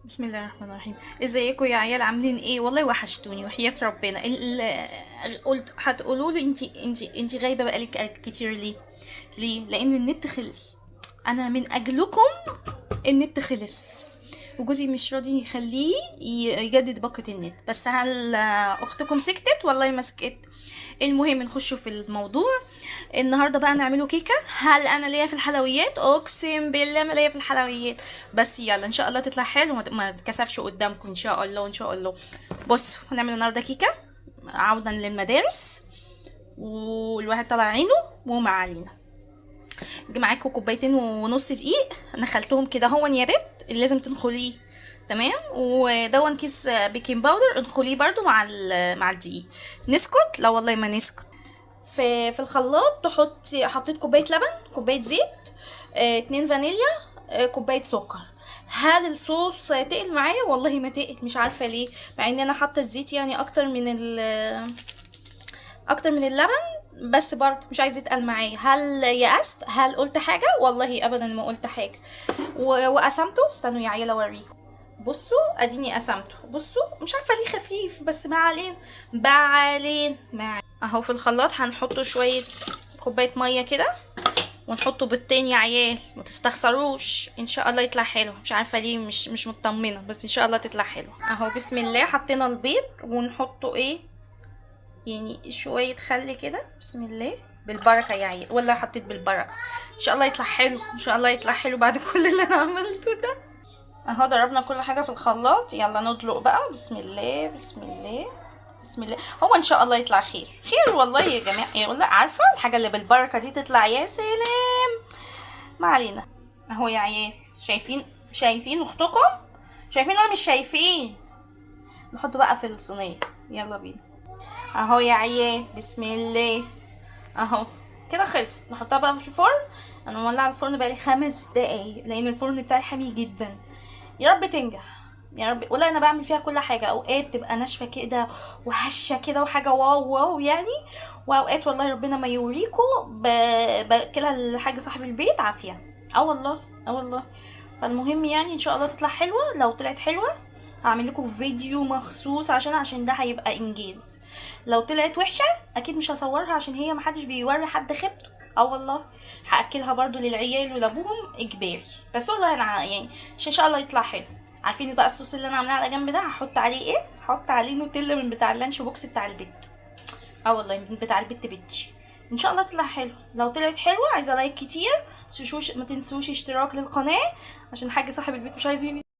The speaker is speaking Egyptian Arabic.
بسم الله الرحمن الرحيم. ازيكم يا عيال؟ عاملين ايه؟ والله وحشتوني وحياة ربنا. قلت هتقولوا لي انتي غايبة بقالك كتير ليه؟ ليه؟ لان النت خلص. انا من اجلكم النت خلص، وجوزي مش راضي يخليه يجدد باقة النت. بس هل اختكم سكتت؟ والله ما سكت. المهم نخش في الموضوع. النهارده بقى نعمله كيكة. هل انا ليا في الحلويات؟ اقسم بالله ما ليا في الحلويات، بس يلا ان شاء الله تطلع حلو وما تكسفش قدامكم ان شاء الله. ان شاء الله بصوا هنعمل النهارده كيكة عودا للمدارس، والواحد طلع عينه وما علينا. معاكم كوبايتين ونص دقيق، نخلتهم كده هون يا بت، اللي لازم تنخليه تمام. ودون كيس baking powder انخليه برده مع الدقيق. نسكت؟ لا والله ما نسكت. في الخلاط حطيت كوباية لبن، كوباية زيت، 2 فانيليا، كوباية سكر. هل الصوص تقل معايا؟ والله ما تقل، مش عارفه ليه، مع ان انا حاطه الزيت يعني اكتر من اللبن، بس برضه مش عايزه يتقل معايا. هل يأست؟ هل قلت حاجة؟ والله ابدا ما قلت حاجة. وقسمته، استنوا يا عيال اوريكم. بصوا اديني قسمته، بصوا مش عارفه ليه خفيف، بس ما علينا ما علينا ما اهو. في الخلاط هنحطه شوية كوباية مية كده، ونحطه بيضتين يا عيال، ما تستخسروش، ان شاء الله يطلع حلو. مش عارفه ليه مش مطمنه، بس ان شاء الله تطلع حلو. اهو بسم الله، حطينا البيض ونحطه ايه يعني شوية خل كده، بسم الله بالبركة يا عيال، والله حطيت بالبركة. ان شاء الله يطلع حلو، ان شاء الله يطلع حلو بعد كل اللي انا عملته ده. اهو ضربنا كل حاجة في الخلاط، يلا ندلق بقى. بسم الله بسم الله بسم الله. هو ان شاء الله يطلع خير خير والله يا جماعة. يا والله عارفه الحاجة اللي بالبركة دي تطلع يا سلام. ما علينا. اهو يا عيال، شايفين؟ شايفين اختكم؟ شايفين ولا مش شايفين؟ نحطه بقى في الصينية، يلا بينا. اهو يا عيال بسم الله، اهو كده خلص. نحطها بقى في الفرن. انا مولعه الفرن بقالي 5 دقايق لان الفرن بتاعي حامي جدا. يا رب تنجح يا رب. والله انا بعمل فيها كل حاجة، اوقات تبقى ناشفة كده وهشه كده وحاجه wow wow يعني، واوقات والله ربنا ما يوريكم باكلها لحاج صاحب البيت عافية. والله والله. فالمهم يعني ان شاء الله تطلع حلوة. لو طلعت حلوة هعمل لكم فيديو مخصوص عشان ده هيبقى انجاز. لو طلعت وحشة اكيد مش هصورها، عشان هي محدش بيوري حد خيبته. والله هاكلها برضو للعيال ولابوهم اجباري، بس والله انا يعني عشان ان شاء الله يطلع حلو. عارفين بقى الصوص اللي انا عاملاه على جنب ده هحط عليه ايه؟ هحط عليه نوتيلا من بتاع ال lunch box بتاع البيت. والله من بتاع البيت بيتي. ان شاء الله تطلع حلو. لو طلعت حلوة عايزه like كتير، ما تنسوش اشتراك للقناة عشان حاج صاحب البيت مش عايزين.